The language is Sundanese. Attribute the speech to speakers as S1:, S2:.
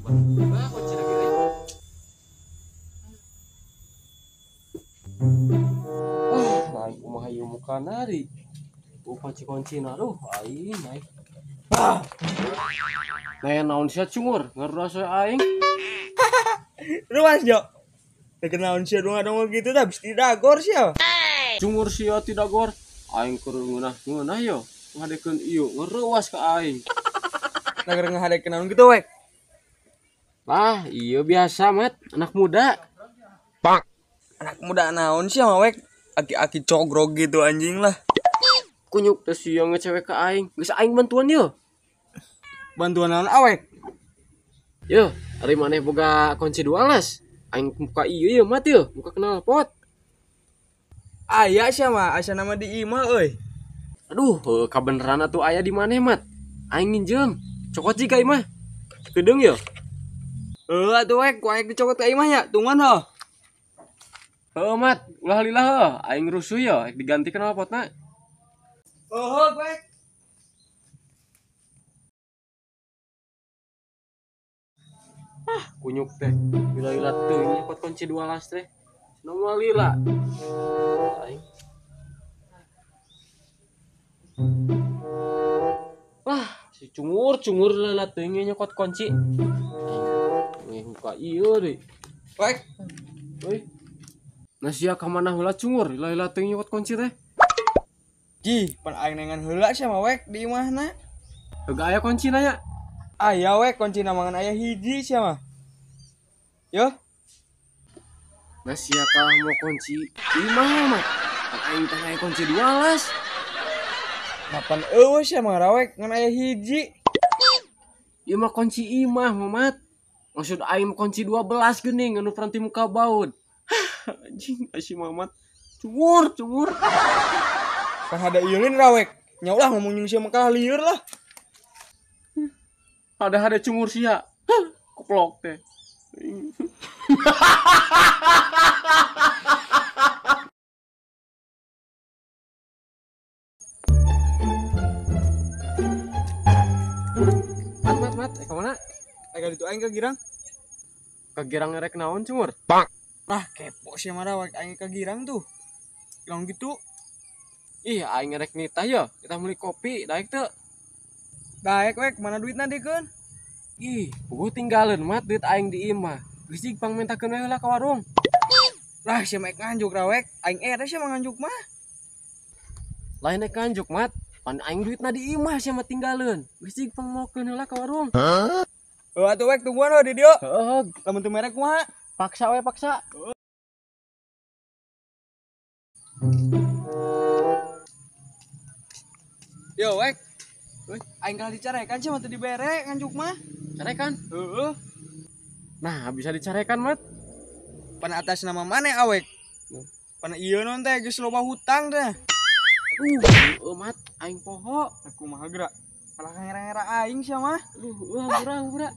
S1: Coba. Ah, kunci lagi euy. Ah, aing kumaha ieu mukana deui. Kunci-kuncina aduh aing aing. Ah. Nah, naon sia cungur, ngeruas we aing.
S2: Ruas jo. Teu naon sia dongol gitu dah bisa didagor sia.
S1: Cungur sia tidak gor. Aing keur ngeunah-ngeunah yo. Ngadekeun ieu ngereuas ka aing.
S2: Nah, keur ngahadekeun naon gitu wek.
S1: Lah, iya biasa mat, anak muda.
S2: Bang. Anak muda naon sia mah wek? Aki-aki cogrok gitu anjing lah.
S1: Kunyuk teh sia ngecewek ka aing. Geus aing bantuan yo.
S2: Bantuan naon awek?
S1: Yo, ari maneh boga kunci dua las. Aing muka ieu ye mat ye, muka knalpot.
S2: Aya sia mah, asa nama di imah euy.
S1: Aduh, kabeneran atuh aya di maneh mat. Aing nginjem. Cokot jika imah. Kedeung yo.
S2: Heuh atuh wek, ku aing dicokot ka imah nya, tungguan heuh.
S1: Heuh mat, ulah lila heuh, aing rusuh yo, aing diganti knalpotna.
S2: Heuh wek.
S1: Ah, kunyuk teh. Lila-lila teuing nyokot kunci dua las teh. Cenah moal lila. Aing. Wah, si cungur-cungur lila teuing nyokot kunci. Aing buka ieu deui.
S2: Wek.
S1: Euy. Nah sia ka mana heula cungur lila-lila teuing nyokot kunci teh.
S2: Ji, pan aing nengan heula sia mah wek di imahna.
S1: Heuh aya kuncina nya.
S2: Aya wek kuncina mangan aya hiji sia mah. Yo.
S1: Nah sia kalah mau kunci imah mah. Pan aing teh aya kunci dua las.
S2: Mapan eueuh sia mah rawek ngan aya hiji.
S1: Ieu mah kunci imah Mamat. Maksud aing mah kunci 12 geuning anu peranti muka baut. Hah, anjing si Mamat. Cungur, cungur.
S2: Kan ada ieu rawek. Nya ulah ngomong jeung sia mah kalah lieur lah.
S1: Ada-ada cungur sia. Hah, koplok teh. Mat, mat, mat, ka mana?
S2: Ka ditu aing ka Girang.
S1: Ka Girang ngerek naon cungur?
S2: Bang. Lah kepo sia mah rawek aing ka Girang tuh. Girang gitu.
S1: Ih, aing ngerek nitah ya. Kita beli kopi, daek teu.
S2: Daek wek, mana duitna dekeun?
S1: Ih, puguh tinggalin mat duit aing di imah. Geus jig pangmentakeun we heula ka warung.
S2: Lah sia mah nganjuk rawek, aing era sia mah nganjuk mah.
S1: Lain ek nganjuk mat, pan aing duitna di imah sia mah tinggalin. Geus jig pangmokeun heula ka warung.
S2: Heuh atuh wek tungguan heuh di dieu.
S1: Heuh,
S2: lamun teu merek kumaha?
S1: Paksa we paksa.
S2: Yo wek. Aing kalah dicarekan sia mah teu dibere nganjuk mah.
S1: Carekan?
S2: Heeh.
S1: Nah, bisa dicarekan, Mat.
S2: Pan atas nama maneh awek? Pan ieu non teh geus loba hutang teh.
S1: Aduh, heueuh Mat, aing poho.
S2: Aku mah geura. Kalah ngera-ngera aing sia mah.
S1: Aduh, heueuh hampura, hampura.